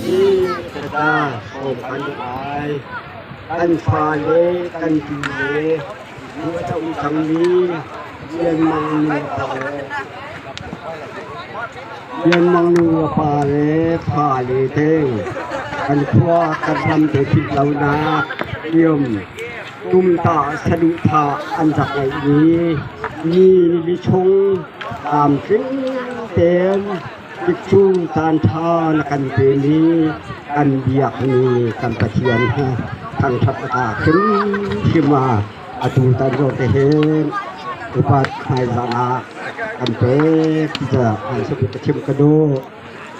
Hi sawm kan duh ai. Kan fale kan pi le nu a co cangmi Lianmang nu pa le Lianmang nu le pa le fale te kan khua kan ram te philh lonak liam tumtah saduhthah an rak ngeihmi ni nili chung tlamtling tein Tikcu caanṭha na kan pemi kan biakmi kan Pathian hi thangṭhat a tlak hrimhrim ah atu tan zawn te hin upat hmaizah ah kan pek ti caah an si ka chim ka duh.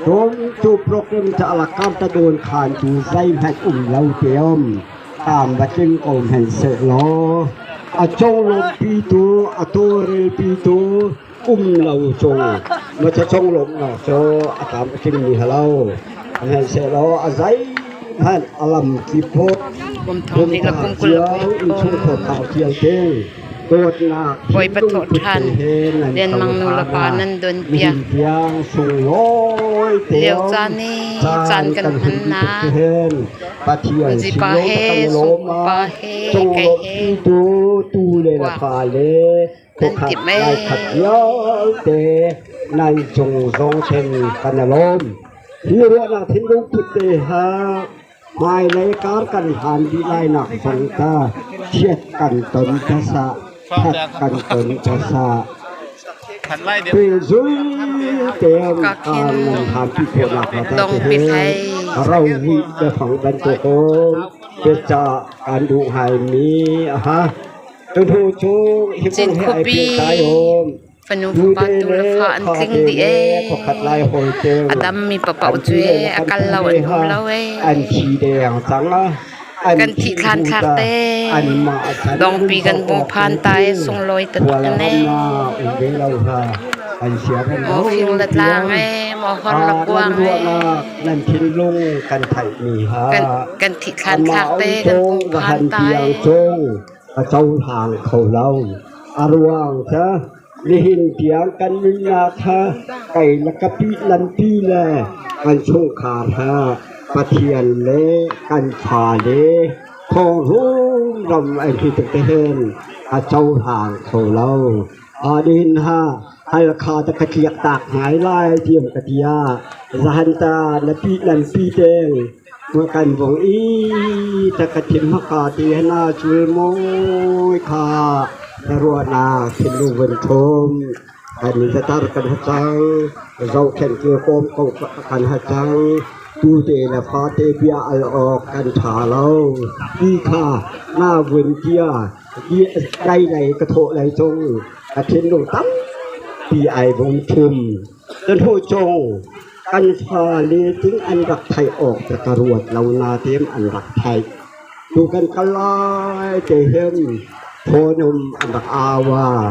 Dawmtu program ca alakam ta dawn khan tu zeihmanh um lo teom tam va tling ko hmanh sehlaw a conglawmhpi tu a tawlrelpi tu um lo cung na chachong lawmhnak cu a tlam a tlingmi halo hmanhsehlaw a zeihmanh a lam kip Kum thong hnih le kum 20 cio innchungkhar thau cio ding dawtnak Bawipa thawh ṭhan Lianmang nu le pa nan don piak. tiang sunglawi Lio caan i caan kan hmannak. Pathian Zipa he sungpa he kei he tu tu le la fa le Nan timh ee. Laikhat vialte nan cung zong then kan i lawm. Hi ruahnak thinlung put te ha hmailei kar kan hlan dih lai nak zong ta chiat kan ton hmasa that kan ton hmasa Pezul team kan nan hlan pi khawhnak ha ta Dong te pi he hlei. ro wi biafang bantukum biaca kan duh ngai mi aha Cin khuapi fanu fapa tu le fa an tling dih ee. A dam mi paoh cu ee a kal lo an um lo ee. Kan thih thlan thlak te. Dongpi kan bung phan ta ee sunglawi taktak an ee. Maw fing le tlang ee, maw hor le kuang ee. Kan thih thlan thlak te kan bung phan ta ee. A cohlang kho lo. A ruang cu nihin tiang kan nunnak kha kei le ka pi lampi le kan chungkhar ha Pathian le kan fale thawng rumram an si tuk te hin a cohlang kho lo. Nihin ha Halkha te ka tliak tak ngai lai tiang ka ti ah zahan ta na pi lampi teng Kan vong i ta ka thim hmaka ti hna cul mawi kha na ruahnak thinlung vun thum. Kan zatar kan hacang, zohkhenh kilkawm ko kan hacang, tute le fate bia al awk kan ṭha lo. Ti kha na vun tia dai lei ka thawh lei cung ka thinlung tampi ai vung thum. Ka hnu cung Kan fale ting an rak theih awk te ka ruat lo nain an rak theih. Tu kan kal lai te hin phone an rak au ah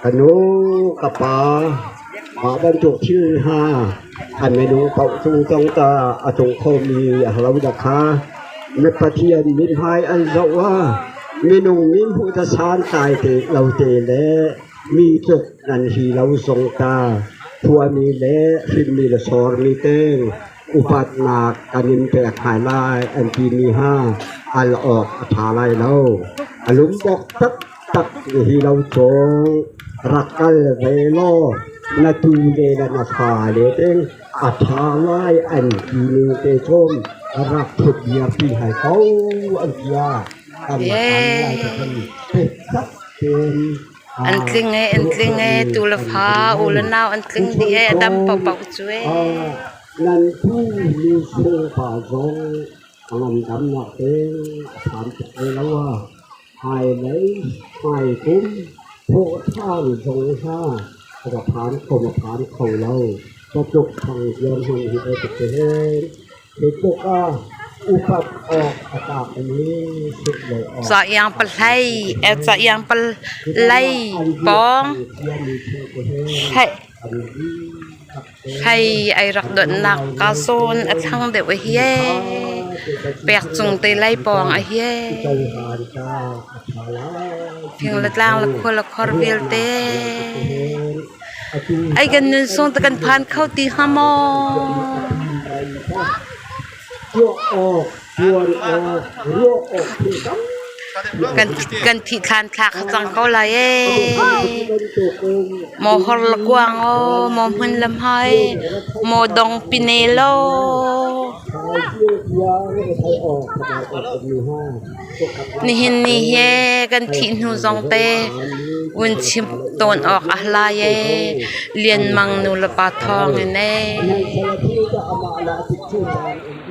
ka nu ka pa mah bantuk thil hna an minung paoh cung cang ta a tlung khomi a lo dah kha mi Pathian mithmai an zoh ah minung min hmuh ta santlai te lo te le Mi tluk nan hi lo zong ta khuami le hrinmi le sawrmi teng upatnak kan in pek hna lai an timi ha al awk a ṭha lai lo. A lungdok taktak hi lo cawng rak kal ve law na tu le na fale teng a ṭha lai an ti ning te cun rak ṭhut dirpi hai ko an ti ah kan kan lai te khan tak tein An tling ee, an tling ee, tu le fa, u le nau an tling dih ee, a dam paohpaoh cu ee. Nan pu nu sungpa zong a ngandamnak te a phan tuk ve lo ah hmailei hmaikum thawhṭhan zong hna ka phan kho ma phan kho lo. Tatluk thang ziar hmang hi ee tuk te hen. Ca iang pahlei, ca iang palei pawng hlei ai rak donhnak ka zawn a thlang deuh a hi ee. Pek cung te lei pawng a hi ee. Fing le tlang le khua le khor vialte. Ai kan nun sung te kan phan kho ti hnga maw? Tuah awk, tuan awk, ruah awk thil tam Kan kan thih thlan thlak kha cang ko lai ee. Maw hor la kuang aw, maw hmun lam hai, maw dong pine lo. Nihin ni hi kan thih hnu zong te vun chim tawn awk a lai ee. Lian Mang nu le pa thawng in ee.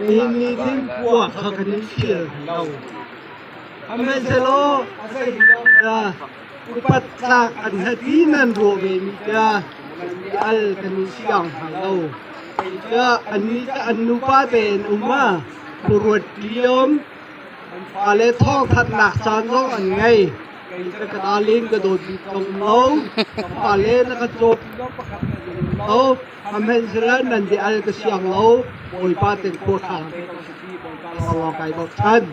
Nihin ni ding kuak kha kan in thil lo. Hmanhsehlaw upat tlak an hati nan ruah ve mi tia al kan in siang hna lo. Tiah annih cu an nupa tein um a khuaruat liam an fale thawngthanhnak caan zong an ngei. Kei cu ka darling ka dawt bik ka um lo. Ka fale na ka cawm pakhat ka um lo. Hmanhsehlaw nan bia al ka siang lo. Bawipa ten khuahrang te ka si Bawipa lawnglawng kai bochan.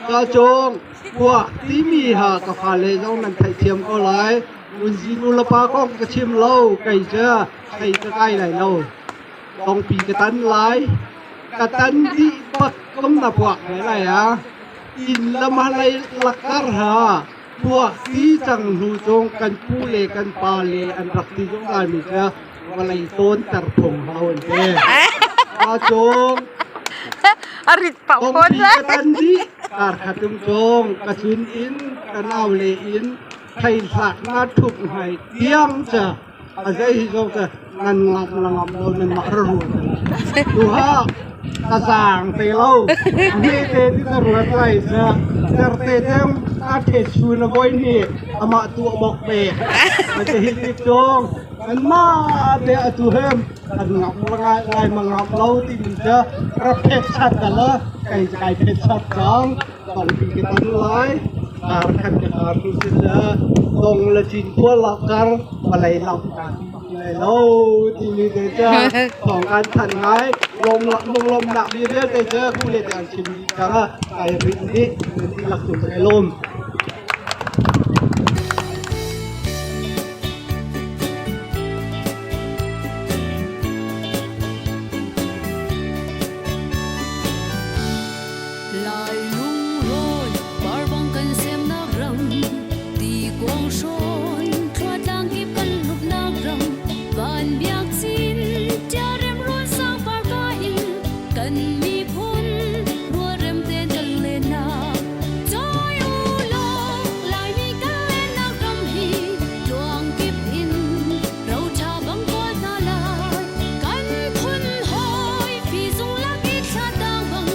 Ka cung kuak timi ha ka fale zong nan theihthiam ko lai. Ngunzi nu le pa kong ka chim lo. Kei cu thei ka kai lai lo. Tongpi ka tan lai. Ka tan dih bak kum na puak ve lai a. Inn lam lei lakar ha puak ti cang hnu cung kan pu le kan pa le an rak ti zungzal mi cu vawlei tawn ter phung hau an ti. A cung A rit pah fawn Tongpi lai. ka tan dih kar khat um cung ka cun in ka nau le in thei hlak na thup ngai tiang ca a zei hi zong ca nan ngam la ngam lo nan mah ra ruat tu ha ka zaang te lo ni te ti ka ruat lai ca cer te tem a the chu na voi ni amah tu bok pe ma te hi ti cung an ma te atu hem an ngam la ngai lai ma ngam lo ti mi ca ra phet chat da la kai kai phet chat cang tong pi ke tan lai kar khat ke kar tu si la tong la chin khua la kar malai lam ka ti lai lo ti mi te cha thong an than ngai lom lak lung lom nak bi vialte cha ku le te an chim di chang a kai rin di nan ti lak tu kai lom. Lai lungrawn parbang kan semnak ram ti kuang hrawn thluatlang kip kan hlupnak ram van biak cin tia rem rual sang par ka in kan miphun rualrem ten kan lennak Choi u law Laimi kan lennak ram hi tluang kip in rocha bang kawl hna lai kan phun hawi fi zung lak i thla tang bang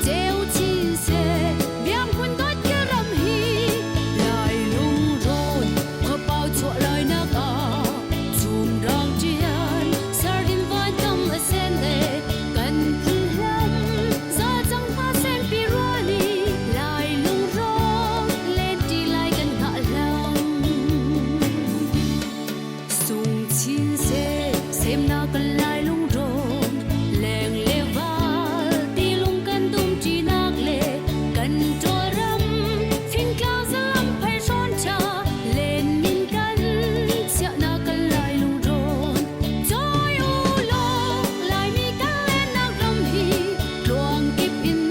ceu chin seh biang hun dawt ke ram hi lai lungrawn khuapau chuah lai nak ah chum rang ṭian sardin van tam a sen e kan phun hlam za cang hna sen pi ruali lai lungrawn len ṭi lai kan hngah hlam Sung chin seh semnak kan lai lungrawn leng le val tilung kan dum ṭinak le kan ṭawlram fingtlang zalam phei hrawn ṭha len min kan chiahnak kan lai lungrawn Cawi u law Laimi kan lennak ram hi tluang kip in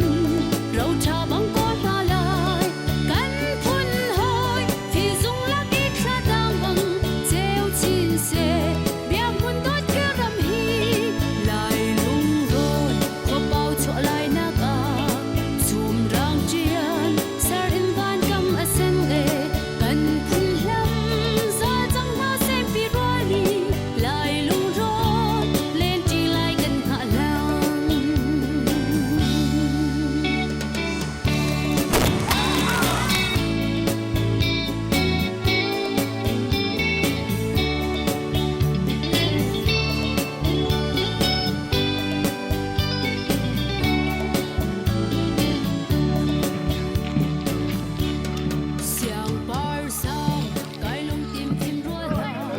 roṭha bang kawl hna lai kan phun hawi Fizung lak i thlatang bang ceu chin seh biak hmun dawt ke ram hi lai lungrawn khuapau chuah lai nak ah chum rang ṭian ser in van kam a sen e kan phun hlam za cang hna sempi ruali lai lungrawn len ṭi lai kan hngah lang.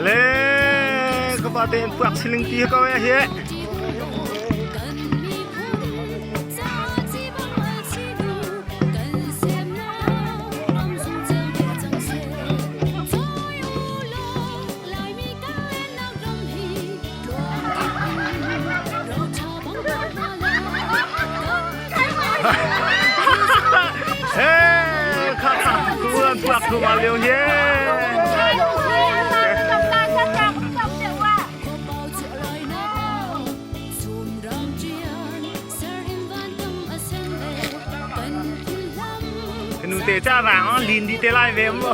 Le ka pa te an puak siling ti ko ya hi. thluahmah lio hi. Nu te cha rang lin di te lai ve mu.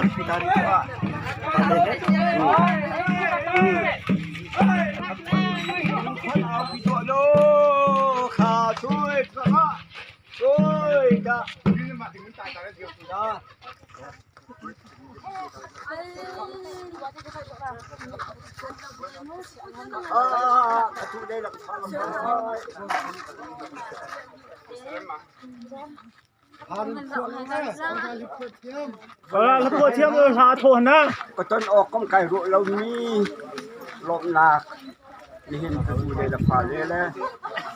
Hla thiam hla thaw na. Ka ton awk kam kai ruah lomi lawmhnak nihin ka u le le fale le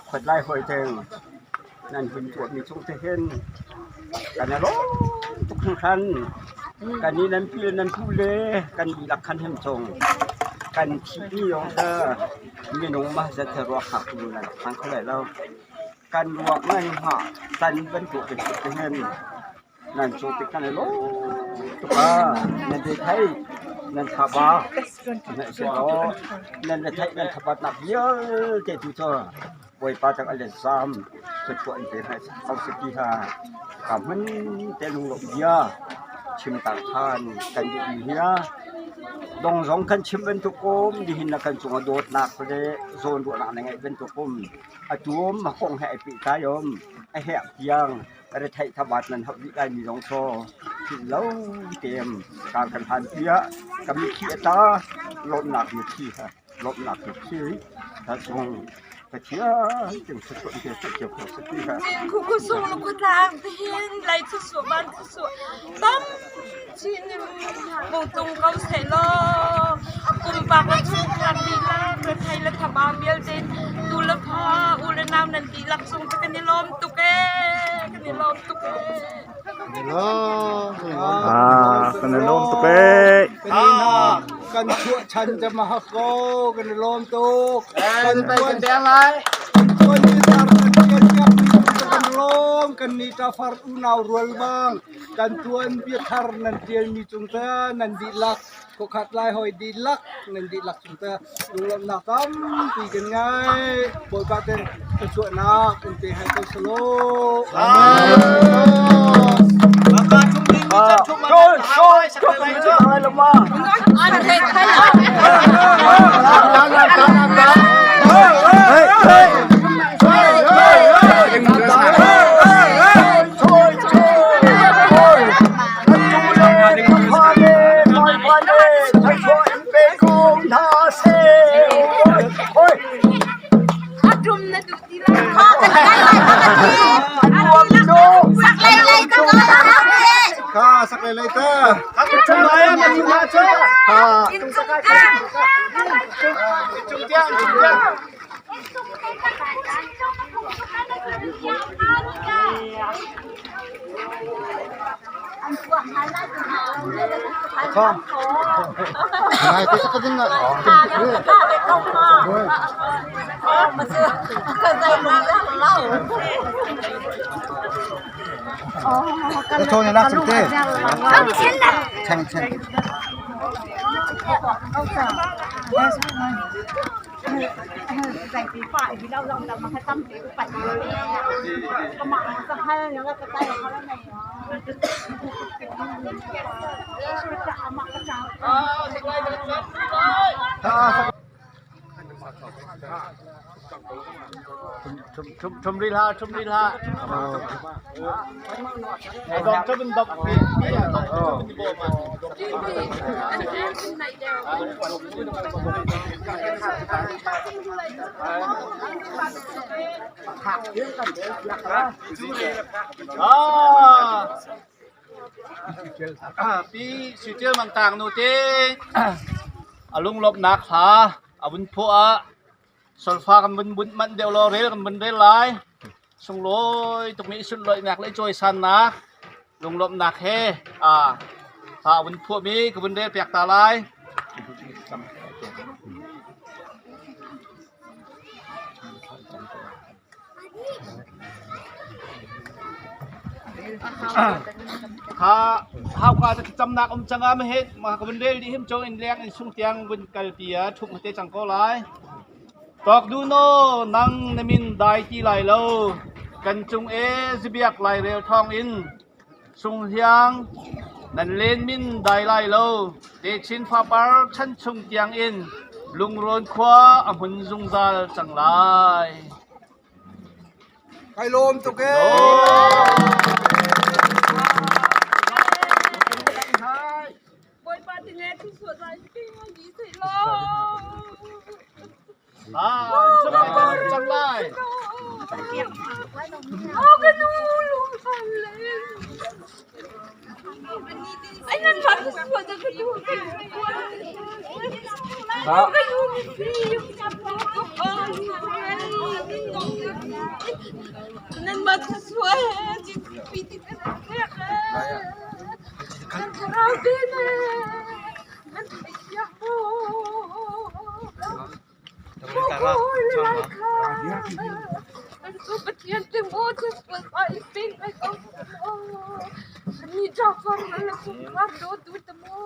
khuatlai hawi teng nan hun tuahmi cung te hin kan i lawm tuk hringhran. Kan i nan pi le nan pu le kan dihlak khan hem cung kan thihmi zong kha minung mah zat he ruak hak tu nan rak thang kho lai lo. Kan ruak nan hngah tan bantuk te hin nan cung tik kan i lawm tuk ah nan te thei nan thaba sihmanhsehlaw nan retheih nan thabatnak vialte tu cu Bawipa tang a let zam thluachuah in pe hna ko seh ti kha ka hmun te lunglawmh bia chim tak ṭhan kan duhmi hi a dong zong kan chim bantuk um nihin na kan cungah dawtnak le zawnruahnak na ngeih bantuk um atu um a kong he ai pehtlai um a herh tiang retheih thabat nan hauh dih laimi zong cu philh lo tein kar kan hlan piah ka mitthli a tla lawmhnak mitthli ha lawmhnak mitthli ta cung Pathian ting thluachuah in pe cio ko seh ti ha. Khu khu sung lu khu tlang tihin lai thu su ban thu su tam chin bu tung ko seh law pumpak le chungkhar dihlak rethei le thaba vialte tu le fa u le nau nan dihlak cung te kan i lawm tuk ee kan i lawm tuk ee. Ah, kan i lawm tuk ee. Kan chuah chan te ma ko kan i lawm tuk. Kan tuan tuan ni tar kan tian tiang kan lawm kan ni ta far unau rual bang kan tuan biathar nan tialmi cung te nan dihlak khuakhat lai hoi dihlak nan dihlak cung te lunglawmhnak tampi kan ngai Bawipa ten thluachuahnak in pe hai ko selaw. Thum ri hlah, thum ri hlah. Dok cho bin dok pi pi dok cho bin bo ma. Ah. Pi Suiṭial Mang Tang nu te a lunglawmhnak hla a vun phuah ah solfa kan vun bunh manh deuh law rel kan vun rel lai. Sunglawi tukmi i sunlawihnak le i cawisannak lunglawmhnak he hla a vun phuahmi ka vun rel piak ta lai. Kha hauka cu thlacamnak um cang ah mahe ma ka vun rel dih him cung in leng in sung tiang vun kalpi a ṭhumh te cang ko lai. Tawk du naw nang na min dai ti lai lo kan cung e zibiak lairel thawng in sung hliang. Nan len min dai lai lo. Techin fapar chan chung tiang in lungrawn khua a hmun zungzal cang lai. Kai lawm tuk ee. Bawipa tine thu suah zai ti ngai seh law. Cang lai. Oh, ka nu lung san le. Ai nan ma thu suah da ka nu ka nu. Ka nu mi fi. Nan ma thu suah he pi ti Kan thlarau te ne nan theih mu. Pathian te mu ai ping ai ko ni Jafar na sungkar do tu te mu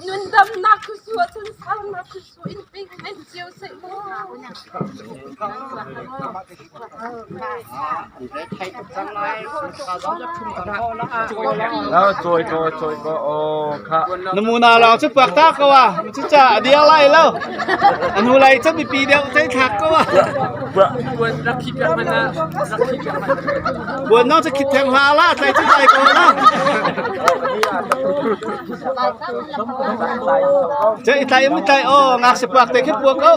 nun dam nak ku su chan sal na ku su in ping men chiu sai mu. Namuna lawng cu puak ta ko ah cuca a dir lai lo a hnu lei cu mipi deuh cei thlak ko ah buan nong cu khit theng hlah la tlai cu tlai ko la cei tlai mi tlai o ngak si puak te khi puak ko.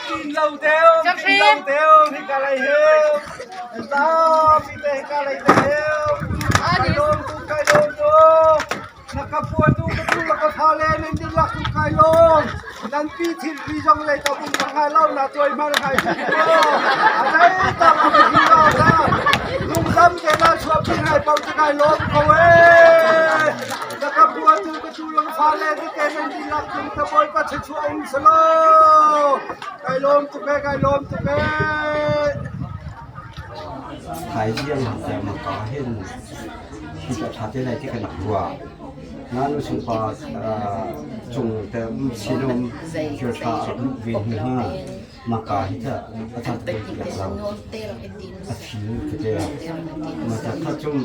Tin lo teo, tin lo teo, hika lei heu. Zapi te hika lei te heu. Kai lom tu, kai lom tu. Na ka pua tu, ka tu la ka tha le nin din lak tu kai lom. Nan pi thil ri zong lei ta bung ka ngai lo na tuai mar ngai si ko. A dai ta ka hi lo ta. Lung dam te la chua pi ngai pau te kai lom ko e. Na ka pua tu ka tu lang fa le te te nan din lak tu ta boy pa che chua um salo. Kai lom tu pe, kai lom tu pe. Thaizing maka hin hi ta tha te lai ti kan ruah. Nanu sungpa cung te um sinum thil tha a rak luh ve hnu ha maka hi ta a tha te ti lo. A thil tete ma ta kha cung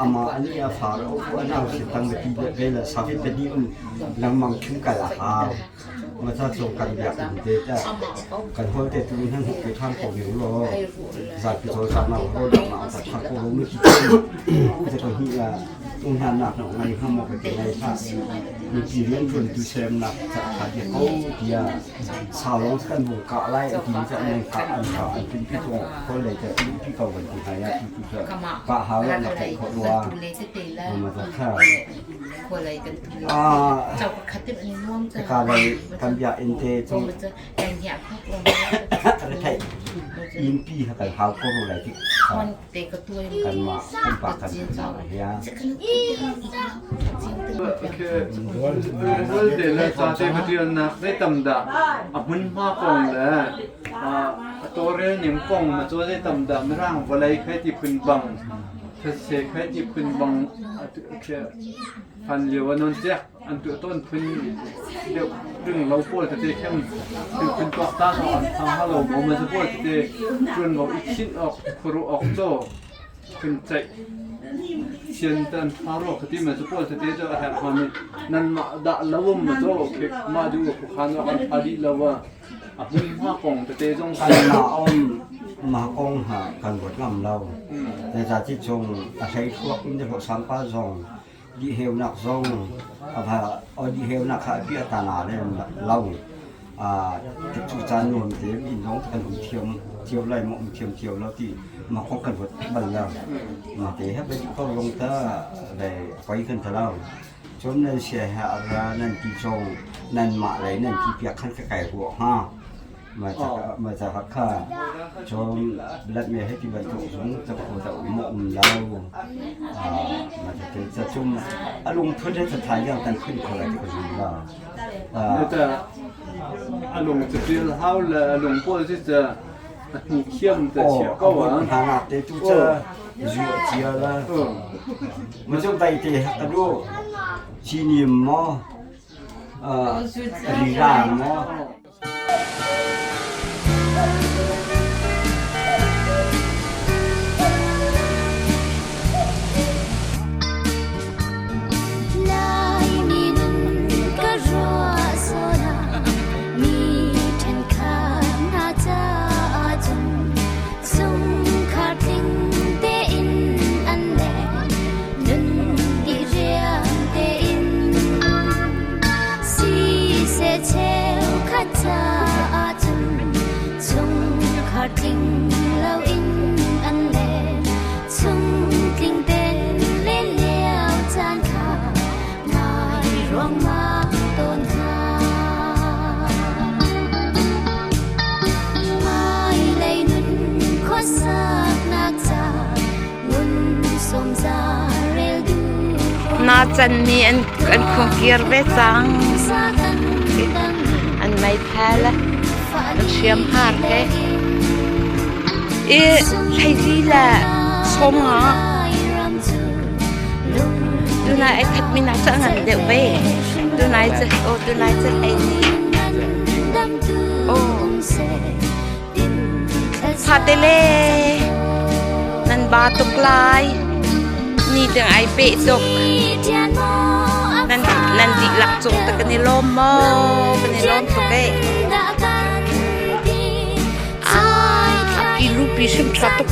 ama ani a fa le u a nau si tang ti le ve le safi te di um langmang khim kal a hau. Ma ta cung kan biak in te ta kan hol te tu nan huk ke than ko ning lo zapi chaw chak na ho dang na ta tha ko mi ti te ko hi la ung han nak no ngai ham mo ke ngai tha mi ti rian tuan tu sem nak cha tha de ko tia sa long kan bu ka lai ti cha nang ka an ka an pin pi to ko le te pin pi ko kan ti ha ya ti tu cha pa ha lo na ko ko wa ma ta kha ka lei kan bia in te chung rethei innpi ha kan hau ko lai ti kanmah pumpak kan hiya. Vialte le ca te ka ṭialnak zei tam dah a hmunhma kong le a tawlrel ning kong ma cu zei tam dah Mirang vawlei khai ti phun bang thetse khai ti phun bang hlan lio ah non ciak an tuah tawn phun deuh ring lo pawl tete khin phun tuaktan awk an thang hnga lo maw ma cu pawl tete ṭuanvo i khinh awk khuaruah awk caw phun ceih sian tan ṭha rua ka ti ma cu pawl tete cu a herh hnga mi nanmah dah lo um ma caw khek mah duh khuakhan awk an ṭha dih lo ah a hmunhma kong tete zong Kanmah um mah kong ha kan ruat ngam lo. Zeicahti cung a hleihluak in hlawh sampa zong dihheunak zong a dihheunak kha a piah ta na le lo. Cu caan nuam te in zong kan um thiam. cio lai maw um thiam cio lo ti ma kong kan ruat bal lo. Ma te he bai ko long ta dai poi kan thalau. Cun nan sia he a ra nan ti zong nan mah lei nan ti piak khan ka kai ruah hnga. Ma ca kha cun lat me he ti bantuk zong ca kho ta um um lo. Ma ca te ca cum a lungphun he thai yang tan phun kho lai ti ka zum la. Ta a lung ca tial hau le a lung pawl si ca a hnu khiam ta chia ko a. Hna nak te tu ca zu a chia la. Ma cu dai te ka du chinim maw rirang maw. Laimi nun ka ruah zawn ah mi ṭhenkhat hna caah cun chungkhar tling tein an leng nun i rian tein siseh cheukhat caah cun chungkhar tling loin an leng chung tling ten len lio caan kha ngai ruangmang tawn hna. Hmailei nun khuasaknak ca ngun sawm za rel duh Na canmi an an khungkir ve cang. An meithal an hriamhar he. I hleili le sawmnga tunai ai khat mi nak cu a ngan deuh ve. Tunai cu aw tunai cu hleili. Aw. Fate le nan ba tuk lai. Ni ding ai peh tuk. Nan nan dihlak cung te kan i lawm maw? Kan i lawm tuk eh. Ah, pi lupi hrim ṭha tuk.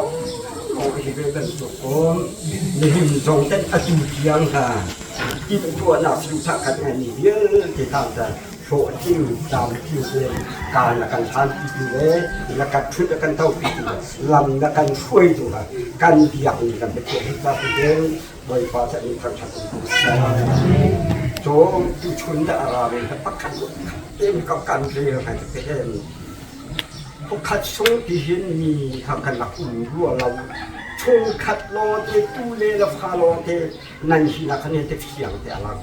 Lawnglawng hi ve bantuk um nihin zong ten atu tiang ha timhtuahnak siluthah kan ngeihmi vialte hna ta hlawhtling tlamtling tein kaan na kan hlanpitu le na kan ṭhut na kan topitu le lam na kan hruaitu ha kan biakmi kan Pathian hi ta tein Bawipa cu an in thangṭhat in ko seh. Cun tuchun dah a ra ve pakhat tein ka kan rel ngai te hen. Khuakhat sung ti hin mi kha kan rak um rua lo. Chungkhat lawngte tu le la fa lawngte nan hi nak khan te fiang te a lang.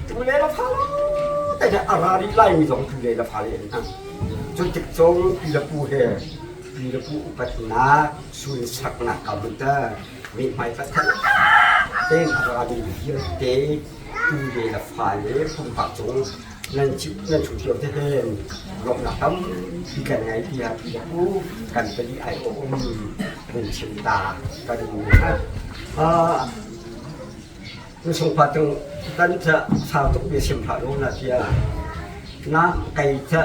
Tu le la fa lawngte ne a ra rih lai mi zong tu le la fa le an hang. Cu tik cong pi le pu he pi le pu upatnak sunsaknak ka mun ta mithmai pakhat tein a rami vialte tu le na fale pumpak cung nan nan chung cio te hen lawmhnak tampi kan ngei tiah ti u kan pali ai um nan chim ta kan ah Nusungpa tung kan ca sau tuk bia sim hlah lo na tiah na kai ca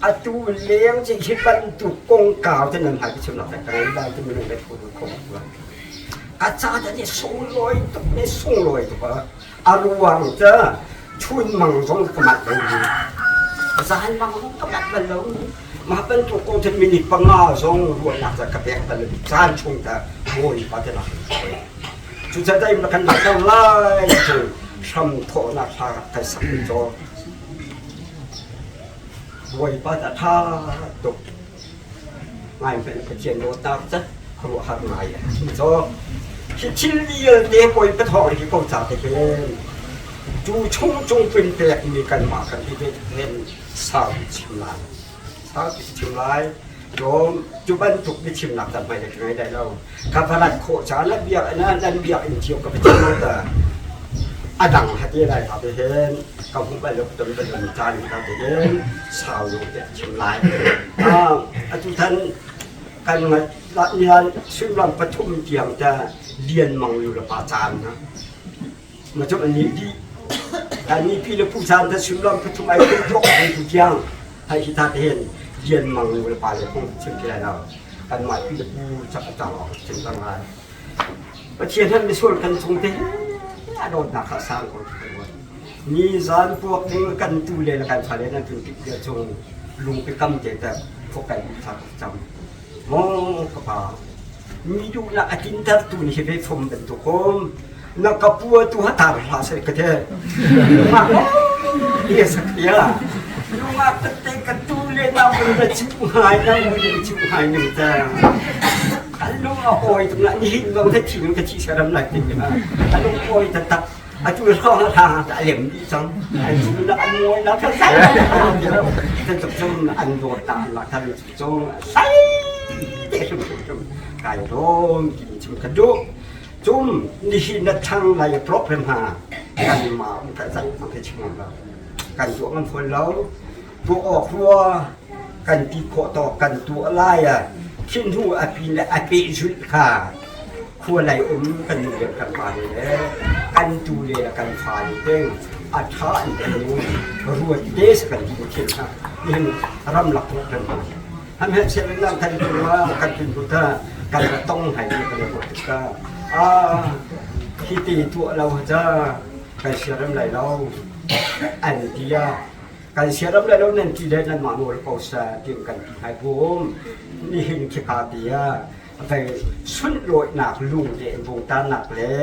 atu leng ci hi bantuk kongkau te nan hai chim nak ka ngai lai ti minung le thu kho a ca ta ni sunglawi tuk ne sunglawi tuk a a ruang ca chun mang zong ka mat lo ni zan mang zong ka mat bal lo mah bantuk kong cun minute panga zong ruahnak ca ka pek bal lo caan chung ta bawi pa te nak Cucaah na kan lak lai cu hram thawhnak hla kan sak mi caw. Bawipa ta tha tuk. Ngai hmanh Pathian dawtnak cu khuaruahhar ngai a si caw. Hi thil vialte Bawipa thawng hi ko ca te khin cu chung cung pin pek mi kanmah kan hi hen sau chim lai. Sau chim lai. Cun cu bantuk biachimnak tam hmai ka ngei lai lo. Ka va rat khawh caan ah biakinn ah nan biakinn cio ka va chim lo ta. A dang hate lai ka te hin ka hmuh bal lo ton bal lo caan ka te hin sau lo te chim lai. Atu than kan nian suimilam pathum tiang ta lian mang lu le pa caan na. Ma cu an nih dih. Kan ni pi le pu caan ta suimilam pathum ai kum tlok tu tiang hai hi ta te hin lian mang nu le pa le kong chim ti lai lo. Kanmah pi le pu cak a cang awk chim cang lai. Pathian han misual kan chung te a dawtnak kha sang ko ti kan ruat. Ni zan puak ding kan tu le kan fale nan tun tik bia chung lungpi kam te te phok kan thak cam. Mo ka pa mi duhnak a tinter tu ni hi ve fom bantukom na ka pua tu ha tar hla se ka the ma ye sakya lunga te ka tu le na mun na chu hai na mun na chu hai ning ta kan lung a hoi tung na ni hin bang the thi ka thi saram lai tin ma lung hoi ta tak atu rong ha ta lem di chang an chu na an ngoi na tha sai ta tuk chung an do ta la than chung sai te chung chung kai rom ki chung ka du Cum nihin na thang lai problem ha kan ma um ka zai mang ke chim lo kan tuah ngam fawn lo tuah awk rua kan ti khawh to kan tuah lai a thin hnu a pin le a peh zulh kha khua lai um kan nu le kan pa le kan tu le kan fa le teng a tha an kan nu ruat te sa kan ti thin ha nihin ram lak kan An he sian nan kan tu kan tin tu ta kan ra tong hai ni kan ko ka a hi ti tu lo cha kan siaram lai lo an tia kan siaram lai lo nan ti le nan ma nawl ko sa tin kan ti hai bum ni hin khi ka tia vai sun loi nak lung le bung ta nak le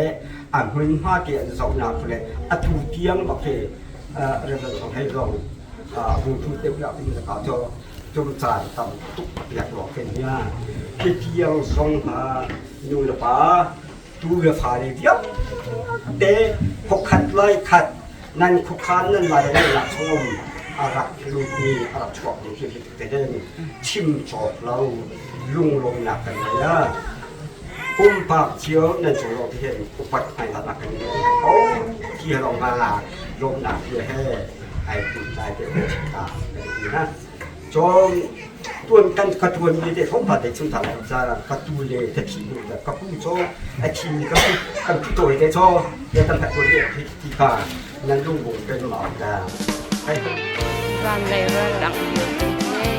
a hmun hma ke an zau nak le atu tiang bak he reverend thong hei zong bu thu te pula pin ka cho Tum caan tam tuk piak lawng khin nia. Hi tiang zong hna nu le pa tu le fale vialte khuakhat lai khat nan khuakhan nan lai nan lak chungum a rak lutmi a rak chuakmi khi hi te den chim cawk lo lunglawmnak kan ngei a pumpak cio nan cung lawng te hin upat hmailat kan ngei ko ti lawng ha lawmnak bia he ai phutlai te ta na cong tuan kan ka tuan mi te thong pa te chung ta lai cha ka tu le ka thi nu da ka pu cho a thi mi ka pu kan pu toi te cho ya kan ka tuan le thi ti ka nan lung bung pen ma da Van lei ral dang vialte he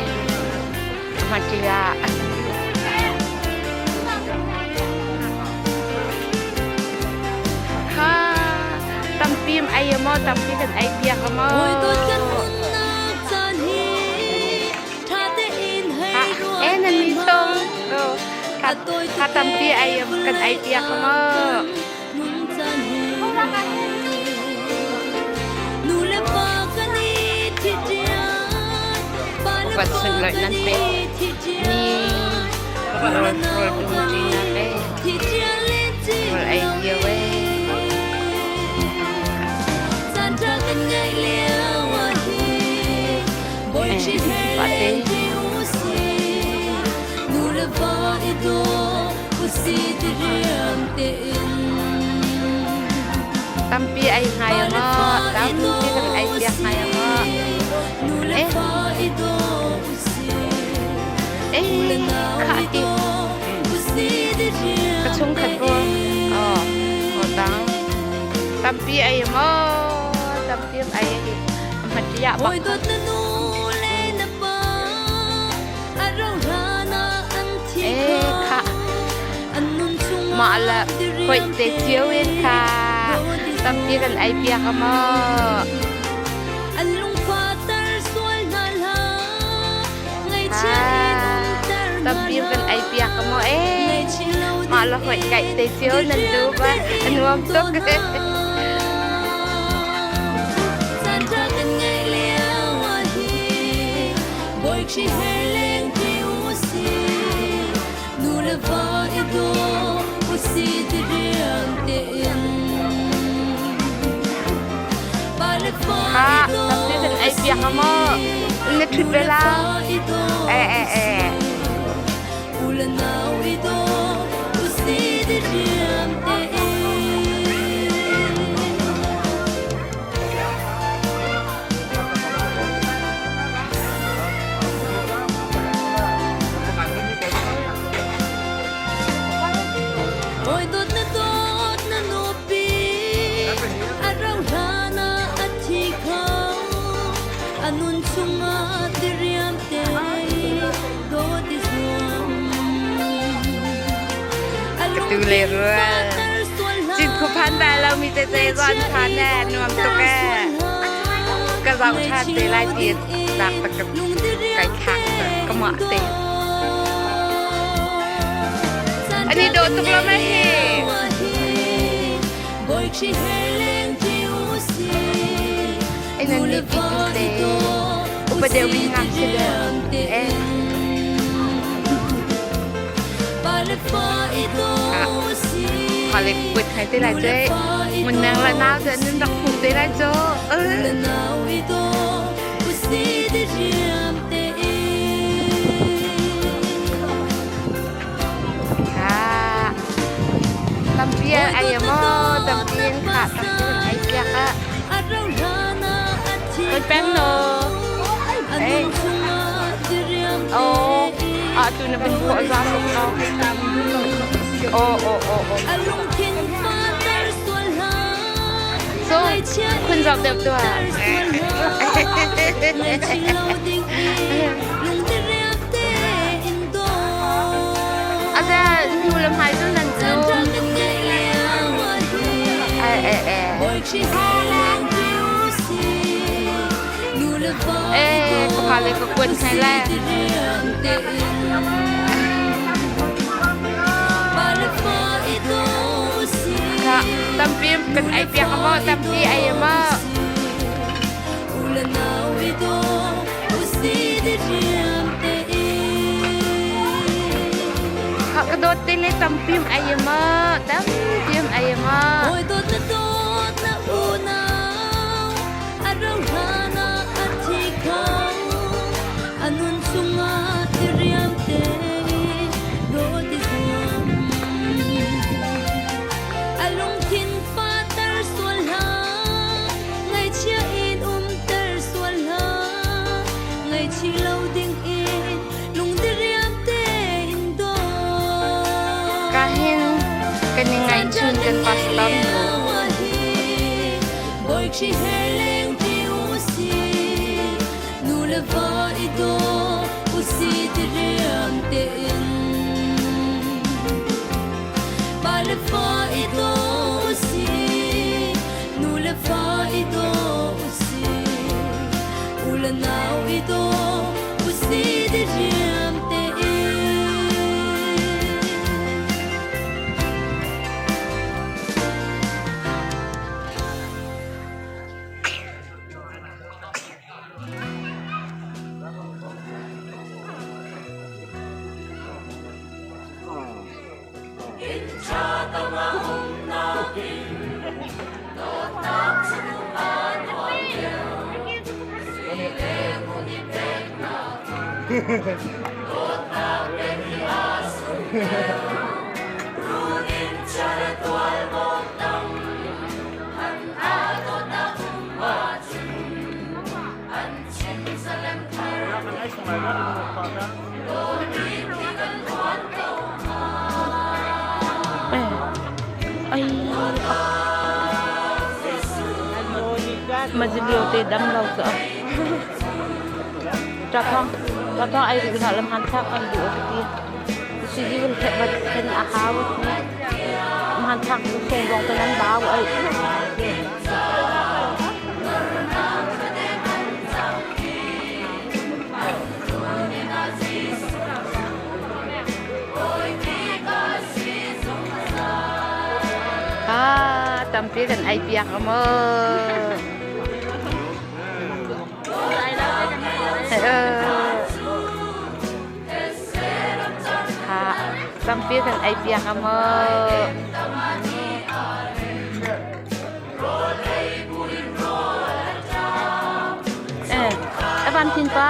matia. Tampi kan ei piak a maw? E nan mi song. Kha tampi ei kan ei piak a maw? Upat sunlawih nan pek mi rawl rawl dum ṭi nak e rawl ei cio e. Pate. Tampi ei ngai maw? Tampi kan ei piak ngai maw? Eh. Eh, kha ti. Ka chungkhat ko. Oh, oh tang. Tampi ei maw? Tampi ei hi. Hmatia bak. Eh, kha. Mah le hoih te cio in kha tampi kan ei piak a maw? Tampi kan ei piak a maw eh? Mah le hoih kaih te cio nan duh ba a nuam tuk. Ha, tampi kan ei piak a maw? Na ṭhut ve la? Eh eh eh. Ka tu le rual. Cinkhua phan bal lomi tete zawn phan eh nuam tuk eh. Ka zoh ṭhan te lai ti nak tak ka kai thlak ka mah te. Ani dawh tuk lo ma hi. Ai nan nih pi tu te. Upa deuh mi ngakchia deuh. Eh. Kha le kuat khai te lai ce. Mun nang la nau te nan rak phung te lai cho. Kha. Tampian ai mo, tampian kha, tampian ai piak a. Kan peng no. Eh. Oh, ah tu na bin ko za tuk no. Oh, oh, oh, oh. So, khun zau deuh tu ah. Aza hnu lam hai tu nan cu. Eh eh eh. Eh, ka pa le ka kuan sai le. Ka tampi kan ai piak mo, tampi ai mo. Ka ka dawt te le tampi ai mo, tampi ai mo. Kahin kan i ngaihchun kan pastor nu. Mazilio te dam lo cu. Ṭathawng ṭathawng ai rih hlah lam han thlak kan duh a ti. Siji vun thek bat khen a hau a ti. Hman thlak cu sung zong te nan bau ai. Ah, tampi kan ei piak a maw. Ha, tampi kan ei piak a maw. Eh, Evan thin pa,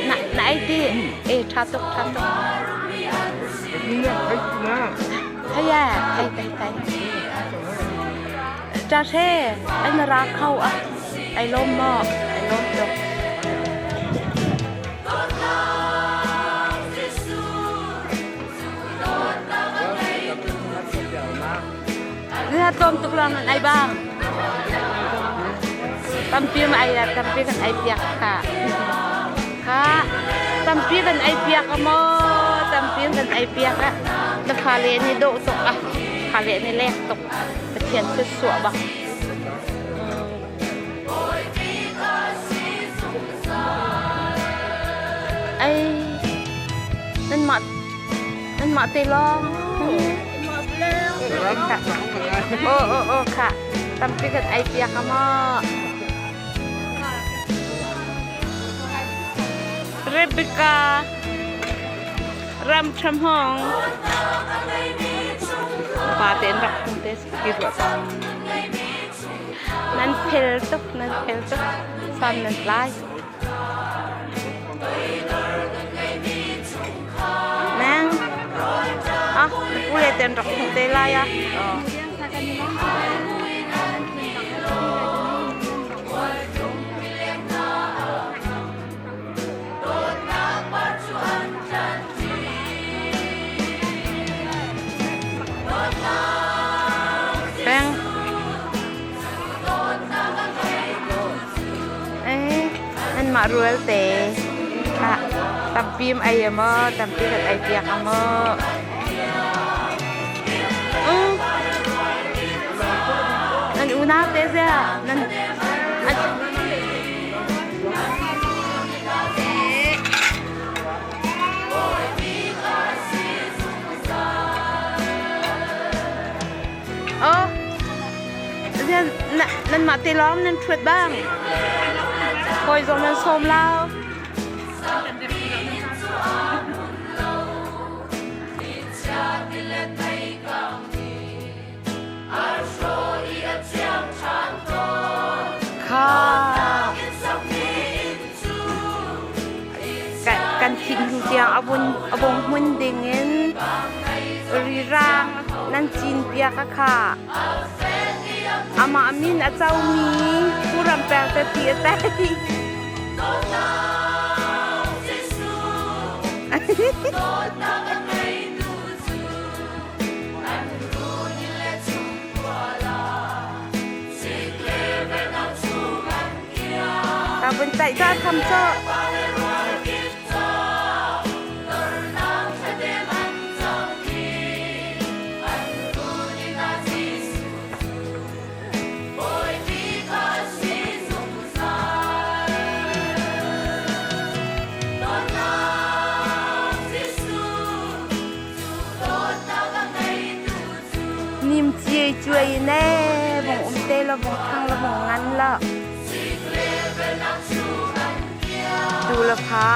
na na ei ti. Eh, tha tuk, tha tuk. Thai ya, thai thai thai. Cha she, ai na ra khau a. Ai lom mo, ai lom tuk. Na tlawm tuk lawng nan ei bang. Tampi ma ei la tampi kan ei piak kha. Kha tampi kan ei piak a maw tampi kan ei piak a. Na fale nih dawh tuk a. Fale nih lek tuk. Pathian thil suah bak. Ei nan mah nan mah te lawng. Aw aw aw kha tampi kan ei piak a maw. Rebecca Ram Tham Hong pa te an rak phung te ki ruah Nan fel tuk nan fel tuk san nan tlai. Nang ah pu le ten rak hmuh te lai ah. Peng. Eh, anmah rual te. Kha tampi ai maw, tampi kan ei piak a maw. Um. Nan unau te zia nan an Oh, nanmah te lawng nan ṭhuat bang. Hawi zong nan sawm lo. Kha. Kan thih hnu tiang a vun a vung hmun ding in rirang nan cin piak a kha. Amah min a comi Pu Ram Peng te ti a tei. Ta vun taih ta tham cho. Nim ciai cuai ne vong um te la vong thang la vong ngan la. Tu la pha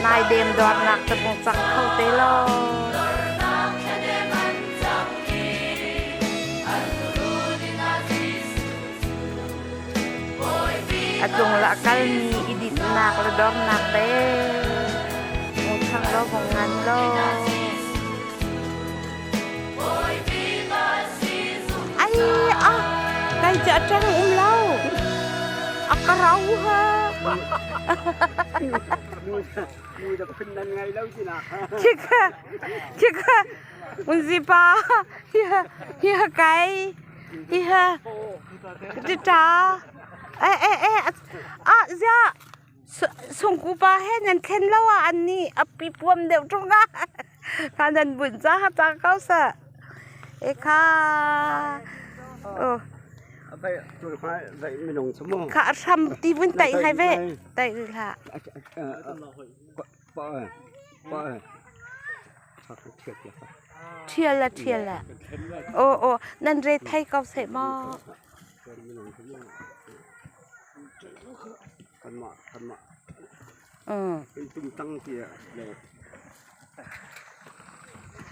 nai dem dawt nak te vong cang kho te lo. A tlung le a kalmi i dinhnak le dornak te vung ṭhang law vung ngan law. Ai a kai cu a ṭang um lo. A ka rau ha. Khikha khikha unzipa hi hi kai hi ha ṭa eh eh eh ah zia sungku pa he nan thlen lo ah an nih a pi puam deuh ṭung ah kha nan bunh ca ha ca ko sa e kha oh kha a hram ti vun taih hai ve taih rih hlah Ṭhial le ṭhial le. Aw aw nan re thei ko seh maw?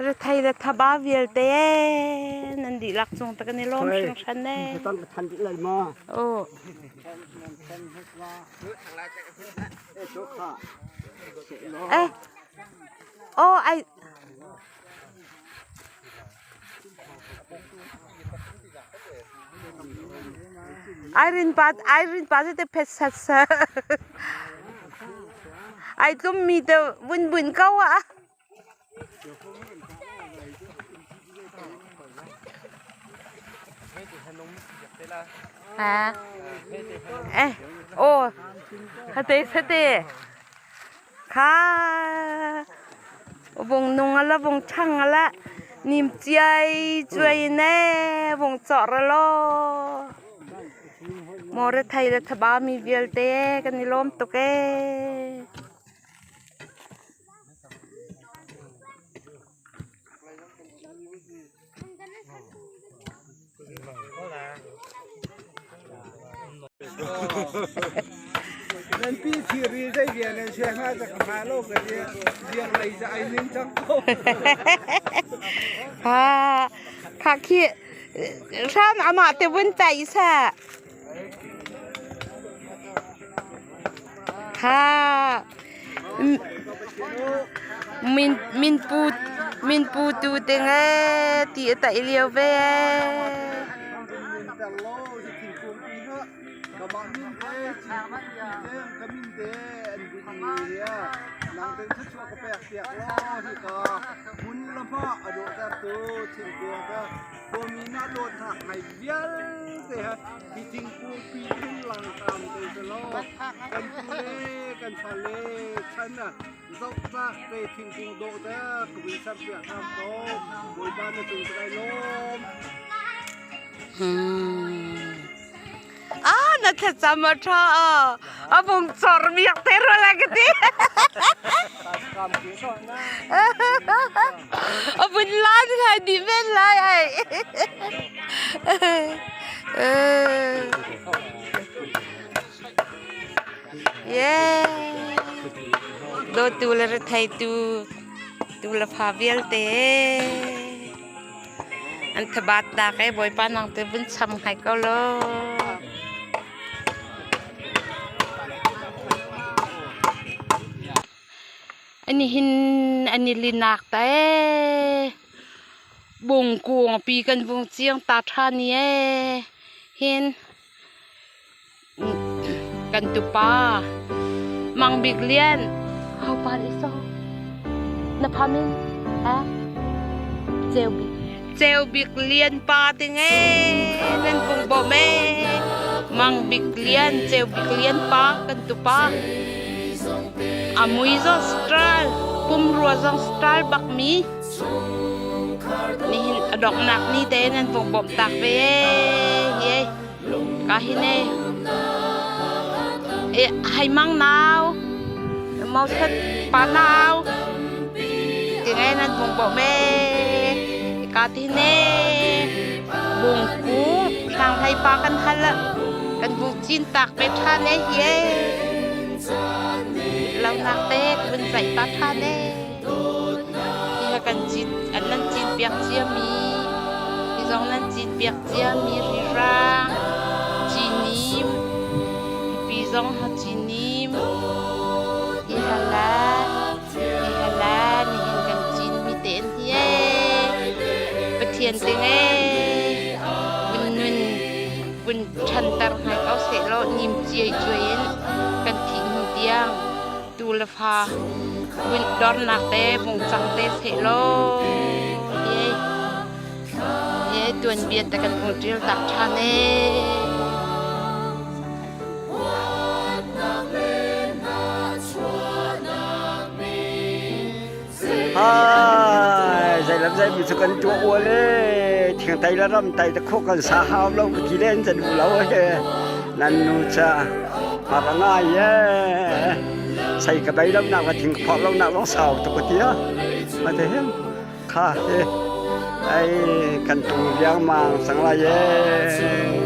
Rethei le thaba vialte nan dihlak cung te kan i lawm hringhran ee. Aw. Eh. Aw ai Irene pa Irene pa te phet sat sa. Ai tlum mi te vun buin ko ah. Ha. Eh, oh. Hate sate. Kha. Vung nung ala vung thang ala nim chiai chuai ne vung chor lo. More thai le thaba mi vialte kan i lawm tuk ee. Nan pi thiri zei bia nan sia hnga ca ka hnga lo ka ti riang lei ca ai ning cang ko. Ha kha khi hram amah te vun tai sa. Ha min min pu min pu tu te nge ti a taih lio ve. Khuami na dawtnak ngai vialte he hi thingkung pi in langtam te selaw kan pu le kan fale chan ah zohtlak te thingkung dawh te ka vui ser piak hram ko Bawipa na cung kai lawm. Ah, na thlacam a ṭha a vung cor biak te rua lai ka ti. A vun lan ngai dih men lai ai. Yeah. Dawtu le rethei tu tu le fa vialte. An thabat nak ee Bawipa nang te vun cham hai ko law. Ani hin ani linak ta ee. Bungkung pi kan vung chiang ta tha ni ee. Hin Kan tupa Mang Bik Lian ho pa nih so na pha min ha Ceu Bik Ceu Bik Lian pa te nge nan pung bom e Mang Bik Lian Ceu Bik Lian pa kan tupa a mui zong style pumrua zong style bak mi nihin a donghnak ni te nan pung bom tak ve ye Ka hi ne. E hai mang nau. Mau set pa nau. Ti ngai nan bung bo me. Ka ti ne. Bung ku hrang hai pa kan hal la. Kan bu cin tak pe tha ne hi e. Lo nak te kun zai ta tha ne. Hi kan cin an nan cin piak cia mi. Hi zong nan cin piak ciami rirang, cinim, pipi zong. zong Hachinim hi hala hi hala nihin kan cin mi te an hi ee Pathian ting ee vun nun vun ṭhanter hngai ko sehlaw nim ciai cuai in kan thih hnu tiang tu le fa vun dornak te vung cang te sehlaw ye ye tuanbia te kan vung ṭial tak ṭhan ee. Hai, zeilam zei mi cu kan tuah ual e. Thingtai le ramtai te khua kan sa hau lo ka ti len can u lo he. Nan nu cha har ngai e. Sei ka bei lo nak la thing phok lo nak long sau tu ka tia. Ma te hem kha he. Ai kan tung riang mang sang lai e.